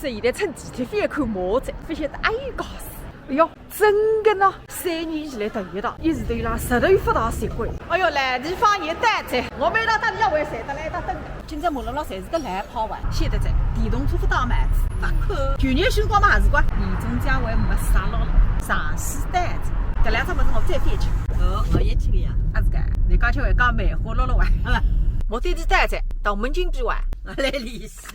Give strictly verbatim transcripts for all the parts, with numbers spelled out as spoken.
这现在乘地铁非要看马仔，勿晓得，哎哟，搞死！哎哟，真个呢，三年以来头一趟，一直头浪实头勿大习惯。哎哟，来地方也带着，我每趟到底要为谁的来到等。今朝马路浪侪是个烂炮啊，现在在电动车勿打嘛，勿看。去年修高嘛还是个，年终奖还没啥落了，上司带着，搿两只物事我再翻去。哦，我也去个呀。啊是个，你刚才还讲梅花落了哇？我对你带着，到门金比哇？我来联系。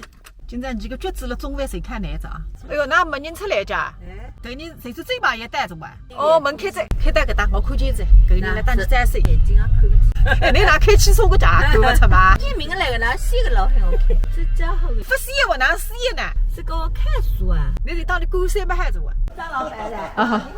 今朝你个橘子了，中饭谁看哪只啊？哎哟，那没人出来家？哎，等你谁是最把也带着吧？哦，门开着，开到搿搭，我看见着，搿人来当你再睡。眼睛也看勿见。哎，你拿开汽车个家看勿出吗？见面来个呢，是个老很OK，这家伙个。不是我哪是呢？是给我看书啊？你得到底高三没孩子哇？张老板的。啊，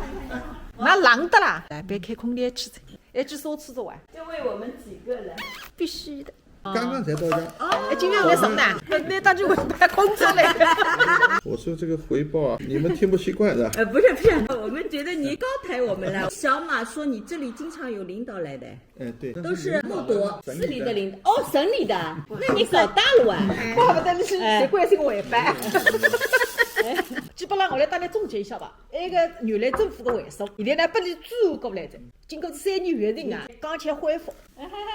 那冷的啦，来，别开空调去着，哎，这烧吃着哇？就为我们几个人。必须的。 刚刚才到家。哎，今天来什么呢？那当就我白空着嘞。我说这个回报啊，你们听不习惯的。呃，不是不是，我们觉得你高抬我们了。小马说你这里经常有领导来的，哎，对，都是木渎。是你的领导哦，省里的，那你搞大了啊？怪不得你是谁关心我也办。基本上我来大概总结一下吧。那个原来政府的卫生，现在呢，拨伊转过来的，经过这三年疫情啊，刚刚恢复。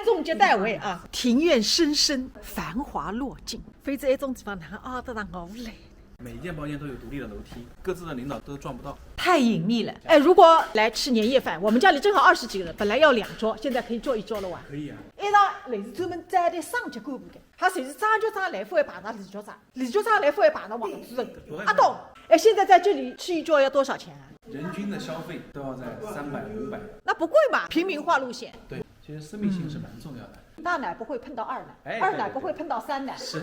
总结单位啊，庭院深深，繁华落尽，非这一种地方哪啊得上我来？每一间包间都有独立的楼梯，各自的领导都撞不到。太隐秘了。哎，如果来吃年夜饭，我们家里正好二十几个人，本来要两桌，现在可以坐一桌了哇？可以啊。一张类似专门招待省级干部的，还就是张局长来勿会排到李局长，李局长来勿会排到王主任。阿东，哎，现在在这里吃一桌要多少钱啊？人均的消费都要在三百、五百。那不贵嘛，平民化路线。对，其实私密性是蛮重要的。大奶不会碰到二奶，哎，二奶不会碰到三奶，是。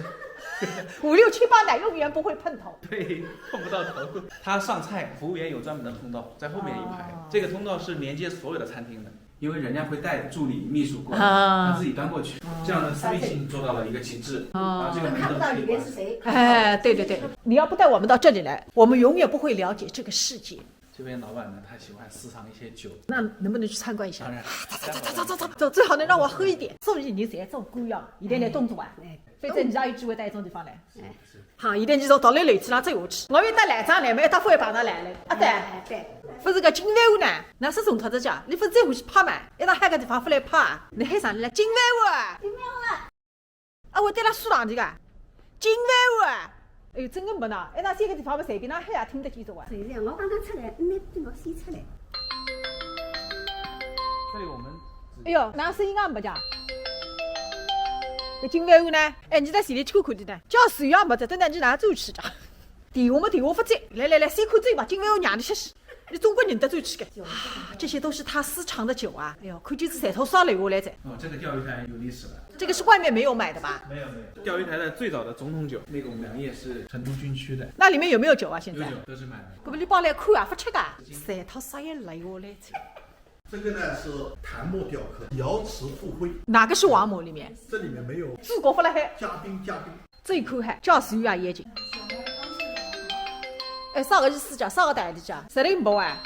五六七八奶永远不会碰头。对，碰不到头。他上菜，服务员有专门的通道，在后面一排，哦。这个通道是连接所有的餐厅的，因为人家会带助理、秘书过来，啊。他自己端过去，这样的私密性做到了一个极致。哦。然后这个门洞可以关。看不到里面是谁。哎，对对对，你要不带我们到这里来，我们永远不会了解这个世界。 这边老板呢，他喜欢私藏一些酒。那能不能去参观一下？当然。走走走走走走，最好能让我喝一点。做人侪做官呀，一定来动作啊。哎，反正你也有机会到一种地方来。是是。好，一定你从到来楼梯上走下去，我有得来张来，没得副板上来了。啊对。哎，对。勿是个金饭碗呢，那是从他这家，你勿在乎去拍嘛？一到海个地方勿来拍啊？你喊啥来？金饭碗啊？金饭碗啊。 啊，我对伊拉说上去个，金饭碗。哎哟，真个没呢，哎，那三个地方么随便哪喊也听得见个哇。对呀，我刚刚出来，那等我先出来。这里我们只哎哟，哪声音也没讲？搿金饭碗呢？哎，你在心里去看看的呢，叫谁也没在，等下你哪走去讲？ 电话么电话勿接，来来来，先看酒吧，金饭碗让伊歇歇，你总归认得转去个。啊，这些都是他私藏的酒啊！哎哟，看见是馋头烧流下来哉。哦，这个钓鱼台有历史了。这个是外面没有买的吧？没有没有，钓鱼台的最早的总统酒，那个我们两页是成都军区的。那里面有没有酒啊？现在？有酒，都是满的。搿么你抱来看啊，勿吃个？馋头烧也流下来哉。这个呢是檀木雕刻，瑶池复辉。哪个是王母里面？这里面没有。主角勿辣海。嘉宾，嘉宾。 这一口海，驾驶员也紧。哎，啥个意思讲？啥个道理讲？啥人没啊？